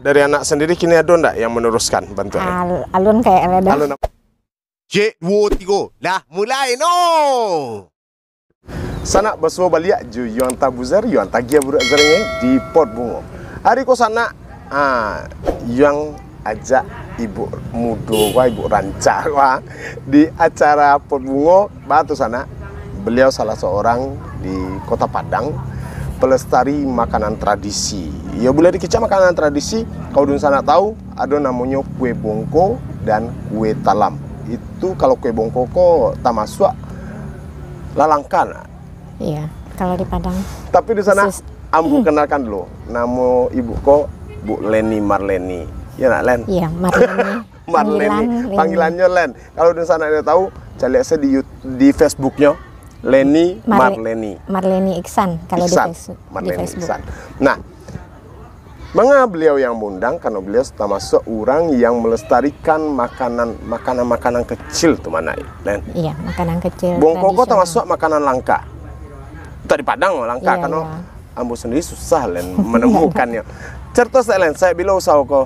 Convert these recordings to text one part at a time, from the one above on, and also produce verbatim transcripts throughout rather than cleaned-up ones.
Dari anak sendiri kini ado ndak yang meneruskan bantuan? Al-, alun kayak ada. Alun apa? Cek, duo, tigo. Lah, mulai no. Sanak, basuo baliak jo Yuang Tabuzer, Yuang Tagiah Budak Zeringai di Pot Bungo. Ari ko sanak, ah, Yuang ajak ibuk mudo ko, ibuk rancak ko, ah, di acara Pot Bungo. Baa tu sanak, beliau salah seorang di Kota Padang, pelestari makanan tradisi. Yo, buliah dikecek makanan tradisi, kalau dunsanak tahu, ado namonyo kue bongko dan kue talam. Itu kalau kue bongko ko tamasuak lah langka nak. Iya, kalau di Padang. Tapi di sana, khusus, ambo kenalkan dulu. Namo ibu ko Bu Leni Marleni. Ya nak, Len? Iya, Marleni. Marleni. Panggilan Leni. Panggilannyo Len. Kalau dunsanak ndak tahu, caliak saja di Yout-, di Facebooknyo, Leni Marle-, Marleni. Marleni Iksan, kalau di Iksan, Face-, di Marleni Facebook. Iksan. Nah, manga beliau yang mengundang, karena beliau termasuk orang yang melestarikan makanan, makanan-makanan kecil tu, mana, Len? Iya, makanan kecil tradisional. Bongko ko termasuk makanan langka. Tak di Padang langka, iya, karena iya. Ambo sendiri susah, Len, menemukannya. Cerita sajo, Len, sajak bilo usaho ko?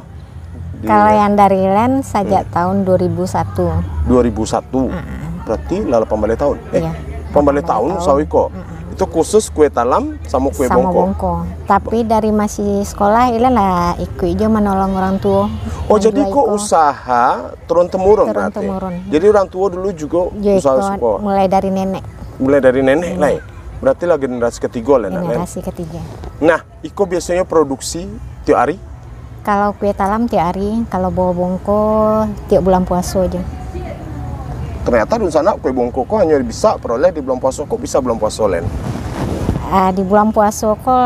Di Kalau yang dari Len sajak, hmm, tahun dua ribu satu. Dua ribu satu? Ah. Berarti lah lapan baleh tahun? Eh, iya, lapan baleh tahun usaho iko? Ah. Itu khusus kue talam samo kue bongko? Samo bongko. Tapi dari masih sekolah, Ilen lah ikuik jo manolong orang tuo. Oh, jadi iko usaha turun-temurun berarti? Turun-temurun. Jadi orang tuo dulu juga usaho iko? Mulai dari nenek. Mulai dari nenek lah, eh? Berarti lah generasi ketigo lah, nak, Len? Generasi ketiga. Nah, iko biasonyo produksi tiok ari? Kalau kue talam tiok ari, kalau bao bongko tiok bulan puaso je. Ternyata dunsanak kue bongko ko hanyo bisa peroleh di bulan puaso, kok bisa bulan puaso, Len? Ah, di bulan puaso ko,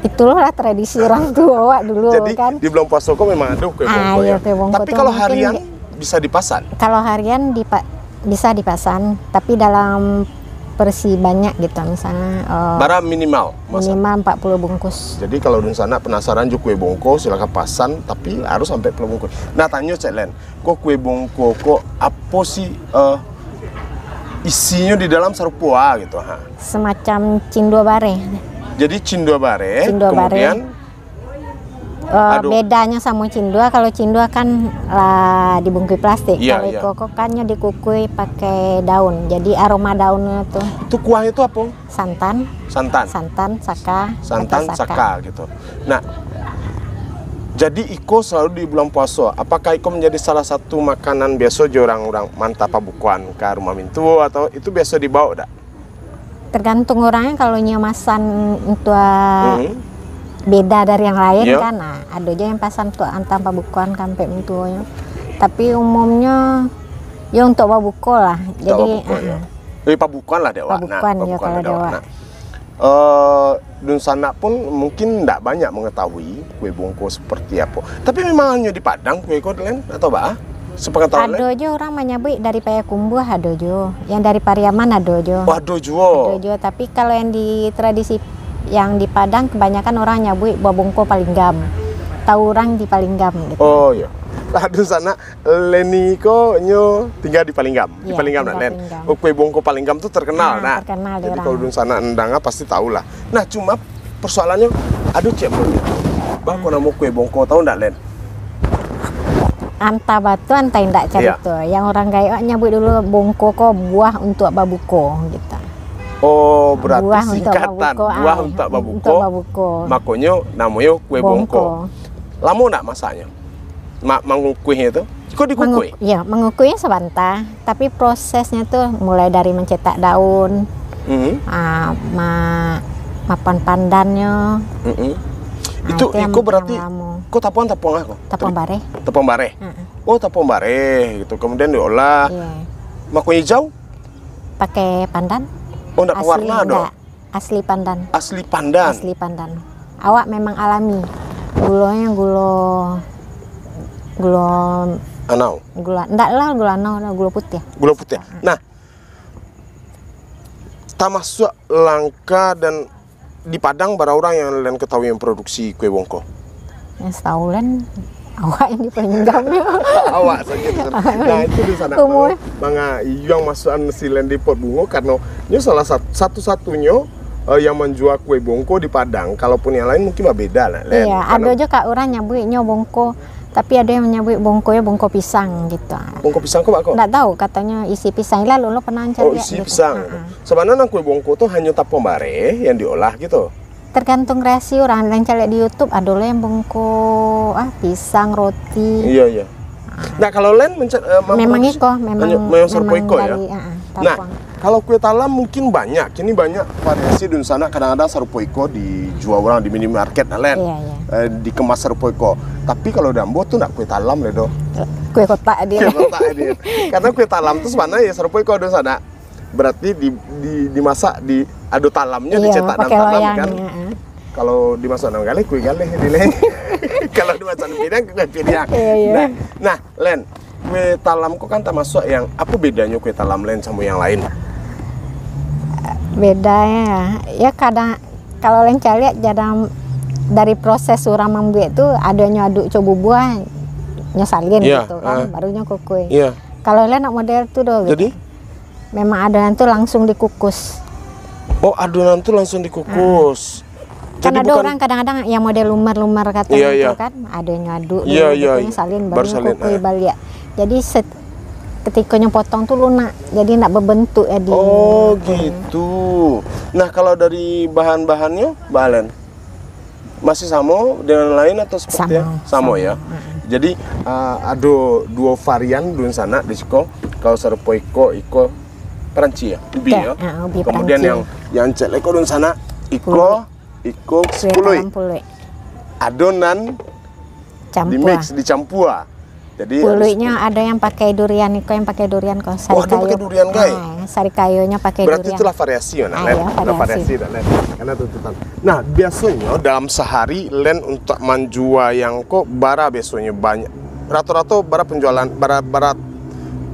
itulah tradisi orang tuo awak dulu, kan. Jadi, di bulan puaso ko memang ado kue bongko, ah, iya, ya? Kue bongko. Tapi tu kalau mungkin harian, di- Bisa dipasan? Kalau harian dipa-, bisa dipasan, tapi dalam porsi banyak gitu, misalnya, eh, bara minimal masan? Minimal empat puluh bungkus. Jadi, kalau dunsanak penasaran jo kue bongko, silakan pasan, tapi harus sampai puluh bungkus. Nah, tanyo cek, Len, ko kue bongko ko apo sih, eh, isinyo di dalam sarupo a gitu, ha? Semacam cindua bareh. Jadi, cindua bareh, cindua bareh. Kemudian Eh, aduh. Bedanyo samo cindua, kalau cindua kan lah dibungkui plastik. Iya, kalau iya. Iko ko kan nyo dikukui pakai daun. Jadi aroma daunnyo tu. Itu kuahnyo tu apo? Santan. Santan. Santan, saka, santan, atau saka, saka gitu. Nah, jadi iko selalu di bulan puaso. Apakah iko menjadi salah satu makanan biaso jo urang-urang maanta pabukoan ka rumah mintuo, atau itu biaso dibaok dak? Tergantung orangnya, kalau nyo masan untuak, hmm, beda dari yang lain, iya, kan, nah, ado juo yang pasan untuak antaan pabukoan ka ampek mintuonyo. Tapi umumnyo, yo untuak babuko lah. Untuak jadi, babuko, ah, ya. Ah. Eh, pabukoan lah dek awak, nah. Pabukoan, yo, pabukoan kalau lah dek awak, nah. Eh, dunsanak pun mungkin ndak banyak mengetahui kue bongko seperti apo. Tapi memang hanyo di Padang kue ko, Len, atau baa? Sepengetahuan Len? Ado juo urang manyabuik dari Payakumbuah, ado juo. Yang dari Pariaman ado juo. Oh, ado juo. Ado juo, tapi kalau yang di tradisi yang di Padang, kebanyakan orang nyabuik babongko palinggam. Tahu urang di Palinggam gitu. Oh, iya. Lah, dunsanak, Leni ko nyo tingga di Palinggam. Di Palinggam, nak, Len? Iya, tingga Palinggam. Oh, kue bongko Palinggam tu terkenal, nak? Ah, terkenal. Jadi, kalau dunsanak mandanga pasti tahulah. Nah, cuma persoalannyo, ado cek, baa ko namo kue bongko, tahu ndak, Len? Antah batua, antah indak carito. Iya. Yang urang gaek nyabuik dulu bongko ko buah untuak babuko, gitu. Oh, berarti singkatan, buah untuak babuko, ah, buah untuak babuko. Makonyo namonyo kue bongko. Bongko. Lamo ndak masaknyo? Ma-, mangukuihnyo tu? Iko dikukuih? Mangu-, iya, mangukuihnyo sabanta, tapi prosesnyo tu mulai dari mancetak daun, mhm, ah, ma-, mapan pandannyo. Mhm. Ah, itu, itu yang, iko berarti yang lamo. Ko tapuang, tapuang apo ko? Tapuang bareh. Tapuang bareh? Heeh. Oh, tapuang bareh gitu. Kemudian diolah. Iya. Mako hijau? Pakai pandan. Oh, ndak pewarna doh? Asli, ndak. Asli pandan. Asli pandan. Asli pandan. Awak memang alami. Gulonyo gulo, gulo anau. Gula, ndak lah gulo anau, gulo putiah. Gulo putiah. Nah, tamasuak langka dan di Padang bara urang yang Len ketahui yang produksi kue bongko? Yang setahu Len, awak yang di Palinggam. Awak sajo di sana. Nah, itu di sana. Manga, manga Yuang masuakan si Len di Pot Bungo, karena nyo salah sat-, satu-satunyo Eh, yang manjua kue bongko di Padang, kalaupun yang lain mungkin babeda lah, Len. Iyo, ado juo kak urang nyabuiknyo bongko, tapi ado yang manyabuik bongko yo bongko pisang gitu. Bongko pisang ko bak ko? Ndak tahu, katonyo isi pisang. Lah, lo pernah caliak gitu. Oh, isi pisang. Ha-ha. Sabananyo kue bongko tu hanyo tapong bareh yang diolah gitu. Tergantung kreasi urang. Nan caliak di YouTube, ado lah yang bongko, ah, pisang, roti. Iyo, iyo. Nah, kalau Len menca-, eh, memang memproduksi iko, memang, hanyo, memang memang sarupo iko, ya? Dari, ah, ah, nah, tapong. Kalau kue talam mungkin banyak. Kini banyak variasi dunsanak, kadang-kadang sarupo iko dijua urang di minimarket, nah, Len. Iyo, iyo. Eh, dikemas sarupo iko. Tapi kalau di ambo tu ndak kue talam, Len, doh. Kue kotak dia. Kue kotak dia. Karena kue talam tu sabananyo yo sarupo iko dunsanak. Berarti di, di, dimasak di, ado talamnyo, iyo, dicetak dalam pakai talam, loyang, kan? Iyo, ah. Kalau dimasak dalam galeh, kue galeh di lain. Kalau dimasak dalam piriang, kue piriang. Iyo, iyo. Nah, nah, Len, kue talam ko kan tamasuak yang, apo bedanyo kue talam Len samo yang lain? Bedanyo, yo kadang, kalau Len caliak, jadang dari proses urang mambuek tu, adonyo aduk co bubuah, nyo salin, iyo, gitu kan, ah, baru nyo kukue. Iyo. Kalau Len nak model tu doh, gitu. Jadi? Memang adonan tu langsung dikukus. Oh, adonan tu langsung dikukus. Ah. Kan jadi ado bukan urang kadang-kadang yang model lumar-lumar kato, iyo, gitu, iyo, kan, adonyo aduk, iyo, dulu, iyo, gitu, iyo, salin, baru baru salin, kukui, ah, baliak. Jadi set-, ketikonyo potong tu lunak, jadi ndak babentuk jadi. Oh, gitu. Nah, kalau dari bahan-bahannyo, Balen? Masih samo dengan lain atau seperti? Samo, samo, ya? Samo. Mm-mm. Jadi, ah, ado duo varian dunsanak di siko. Kalau sarupo iko, iko Perancis, ya? Ubi, ya, ya? Ah, ubi Perancis. Kemudian yang, yang celek ko dunsanak, iko, puluik, iko puluik. Talam puluik. Ado nan campua. Di-mix, dicampua. Jadi, puluiknyo harus ado yang pakai durian, iko yang pakai durian ko, sarikayo. Oh, ado pakai durian, kai? Ah, sarikayonyo pakai durian. Berarti itulah variasi, yo, nak, ah, Len? Iyo, variasi. Nah, variasi, nak, Len. Karena tuntutan. Nah, biasonyo dalam sahari, Len, untuak manjua yang ko, bara biasonyo banyak? Rato-rato bara penjualan, bara, bara,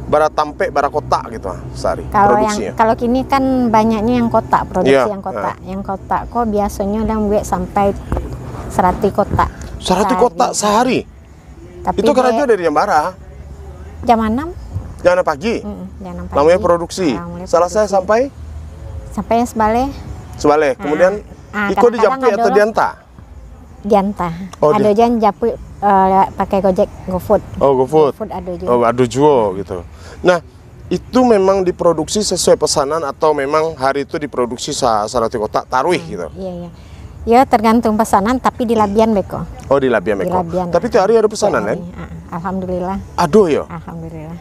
bara tampek, bara kotak gitu, ah, sahari? Kalau yang, produksinyo? Kalau kini kan banyaknyo yang kotak, produksi, iyo, yang kotak. Ah. Yang kotak ko biasonyo Len buek sampai saratuih kotak sahari. Saratuih kotak sahari? Tapi itu karajo dari jam bara? Jam anam. Jam anam pagi? Mm-mm, jam anam pagi. Lah mulai produksi. Ah, lah mulai produksi. Salasai sampai? Sampai yang sabaleh. Sabaleh. Ah, kemudian ah, iko kadang-kadang dijapuik atau dianta? Dianta. Oh, ado dianta. Ado juo japuik, eh, pakai Gojek, GoFood. Oh, GoFood. GoFood ado juo. Oh, ado juo gitu. Nah, itu memang diproduksi sesuai pesanan atau memang hari itu diproduksi sa-, saratuih kotak taruih gitu? Iya, iya. Ya, tergantung pesanan, tapi dilabian beko. Oh, dilabian beko. Dilabian. Tapi tiap hari ado pesanan, kan? Tiap hari, ah, alhamdulillah. Ado, yo? Alhamdulillah.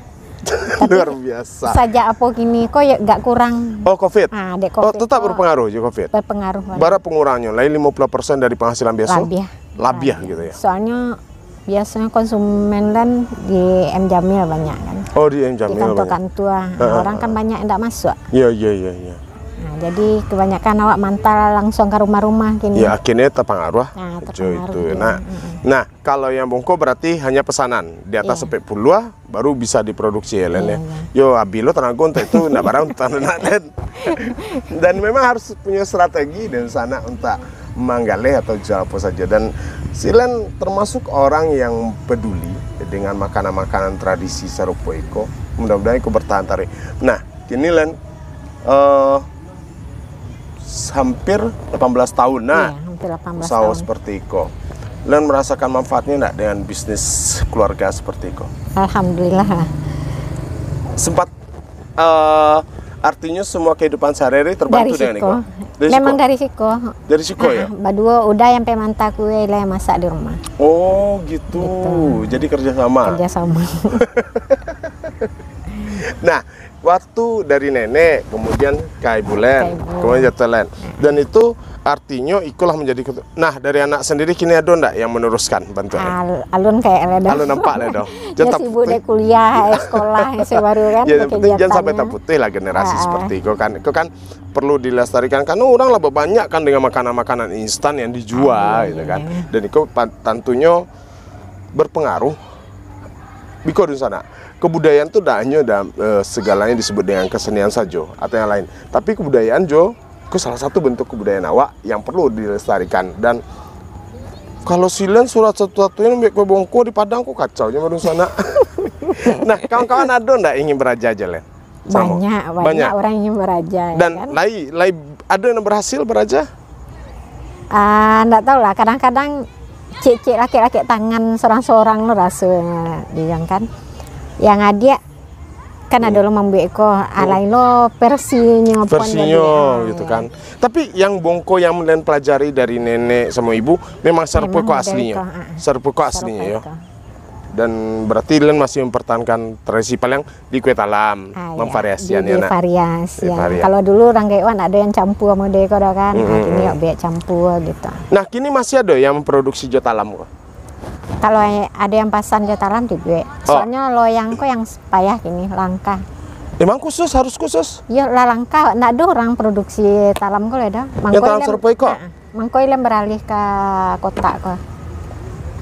Luar biasa. Tapi sajak apo kini ko, yo, agak kurang. Oh, covid? Ah, dek covid ko. Oh, tetap berpengaruh jo covid? Berpengaruh banyak. Bara pengurangannyo? Lain limo puluah persen dari penghasilan biaso? Labiah. Labiah gitu, ya? Soalnyo biasonyo konsumen Len di M Jamil banyak, kan. Oh, di M Jamil banyak. Di kantua-kantua. Heeh, heeh. Orang kan banyak ndak masuak. Iya, iya, iya, iya. Nah, jadi kebanyakan awak mantar langsung ka rumah-rumah kini. Ya, akhirnya terpengaruh, ah, jo terpengaruh itu, dia. Nah, mm-mm. Nah, kalau yang bongko berarti hanya pesanan di atas, iya, sampai puluah, baru bisa diproduksi, ya, Len, ya. Iya, iya. Yo, abih lo tanago untuak itu, ndak barang tanago, Len. Dan memang harus punya strategi dan sana untuak manggaleh atau jual apa saja. Dan si Len termasuk orang yang peduli dengan makanan-makanan tradisi sarupo iko. Mudah-mudahan iko bertahan taruih. Nah, kini Len, eh, hampir delapan belas tahun, nah, iya, hampir delapan belas tahun. Usaha seperti iko. Len merasakan manfaatnya ndak dengan bisnis keluarga seperti iko? Alhamdulillah lah. Sempat, eh, artinya semua kehidupan sehari-hari terbantu dengan iko? Dari siko. Dari siko? Memang dari siko. Dari siko, ya? Ah, baduo uda yang pai mantar kue, lah yang masak di rumah. Oh, gitu. Gitu. Jadi kerjasama. Kerjasama. Nah, waktu dari nenek, kemudian ka ibu Len, ka ibu, kemudian jatuah Len. Nah. Dan itu artinyo iko lah menjadi ketu-, nah, dari anak sendiri kini ado ndak yang meneruskan bantuan? Al-, alun kayak lah doh. Alun nampak lah doh. Jan sibuk dek kuliah, eh, sekolah, eh, baru kan. Ya, yang penting jan sampai taputuih lah generasi seperti iko kan. Iko kan perlu dilestarikan karena orang lah banyak kan dengan makanan-makanan instan yang dijual, ah, iya, gitu kan. Iya. Dan iko pa-, tantunyo berpengaruh. Biko dunsanak, kebudayaan tu dak hanyo dalam, eh, segalanya disebut dengan kesenian sajo atau yang lain. Tapi kebudayaan jo, ko salah satu bentuk kebudayaan awak yang perlu dilestarikan. Dan kalau si Len surat satu-satunya ambiak kue bongko di Padang, ko kacau jo dunsanak. Nah, kawan-kawan ado ndak ingin beraja jo Len? Samo. Banyak, banyak orang ingin beraja, ya kan? Dan lai, lai Ado nan barasil baraja? Ah, ndak tahu lah. Kadang-kadang cek-cek lakek-lakek tangan sorang-sorang lo raso, Jang, kan. Yang adiak kan ado lo mambuek ko, alai lo versinyo pun. Versinyo jadi, ah, gitu kan. Tapi yang bongko yang len pelajari dari nenek samo ibu memang sarupo ko aslinyo. Memang model ko, ah. Sarupo ko aslinyo, yo. Dan berarti len masih mempertahankan tradisi paliang di kue talam, ah, iya, memvariasian, di, ya, nak? Divariasi, ya. Divariasi. Kalau dulu urang gaek wan ado yang campua model ko dah kan. Nah, kini awak buek campua gitu. Nah, kini masih ado yang memproduksi jo talam ko? Kalau ado yang pasan jo talam dibuek. Oh. Soalnyo loyang ko yang payah kini, langka. Emang khusus, harus khusus? Iyo lah, langka, ndak ado urang produksi talam ko lai dah. Yang talam sarupo ko? Heeh. Mangko ilian beralih ka kotak ko.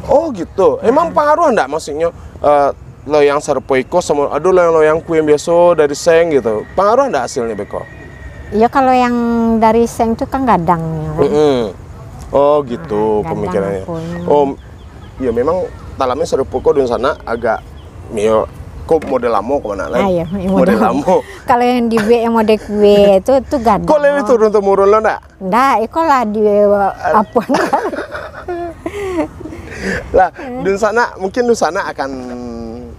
Oh gitu. Emang pengaruh ndak, maksudnyo, eh, loyang sarupo iko samo ado loyang-loyang kue yang biaso dari seng gitu? Pengaruh ndak hasilnyo beko? Iyo, kalau yang dari seng tu kan gadang, yo kan? Mm-mm. Oh gitu. Ah, gadang pemikirannyo. Aponyo. Oh, iyo, memang talamnyo sarupo ko dunsanak, agak, iyo, ko model lamo ko mano lai? Ah, iyo, model lamo. Model lamo. Kalau yang dibuek yang model kue tu, tu gadang. Ko lai turun temurun lo ndak? Ndak, iko lah di, apo. Lah, dunsanak, mungkin dunsanak akan,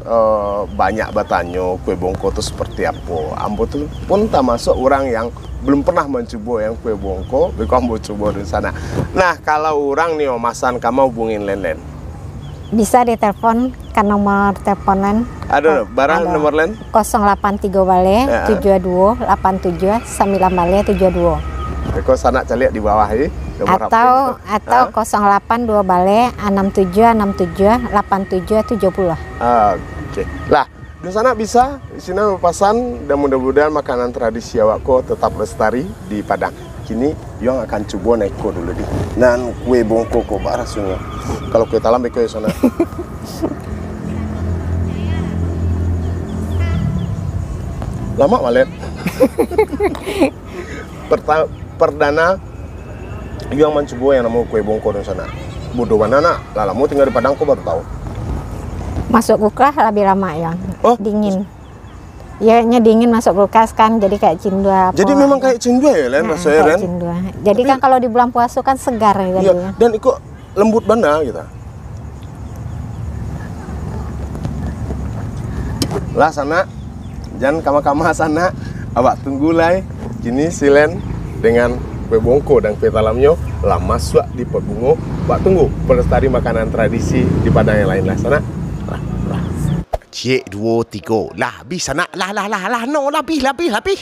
eh, banyak batanyo kue bongko tu seperti apo. Ambo tu pun tamasuak urang yang belum pernah mancubo yang kue bongko, beko ambo cubo dunsanak. Nah, kalau urang ni, oh, masan ka ma hubungin len-len? Bisa ditelepon ka nomor telepon len. Ado, bara nomor len? Kosong lapan tigo baleh, tujuah duo lapan tujuah, sambilan baleh tujuah duo. Beko sanak caliak di bawah ni, nomor H P. Atau, atau kosong lapan duo baleh, anam tujuah anam tujuah, lapan tujuah tujuah puluah. Ah, oke. Lah, dunsanak bisa, di siko bapasan, dan mudah-mudahan makanan tradisi awak ko tetap lestari di Padang. Kini, Yuang akan cubo nan iko dulu dih. Nan kue bongko ko, ba rasonyo. Kalau kue talam beko yo sanak. Lamak malet. Perta-, perdana, Yuang mancubo yang namo kue bongko dunsanak. Bodoh bana nak, lah lamo tingga di Padang ko baru tahu. Masuak kulkas labiah lamak, Yuang. Oh. Dingin. Yo, nyo dingin masuak kulkas kan, jadi kayak cindua apo. Jadi memang kayak cindua yo, Len, rasonyo, Len? Kayak cindua. Jadi kan kalau di bulan puaso kan segar jadinyo. Iyo, dan iko lembut bana gitu. Lah sanak, jan kama-kama sanak, awak tunggu lai. Kini si Len dengan kue bongko dan kue talamnyo lah masuak di pot bungo. Awak tunggu pelestari makanan tradisi di Padang yang lain lah sanak. Lah, lah. Ciek, duo, tigo. Lah, abih sanak. Lah, lah, lah, lah. No, lah, abih, lah, abih, lah, abih.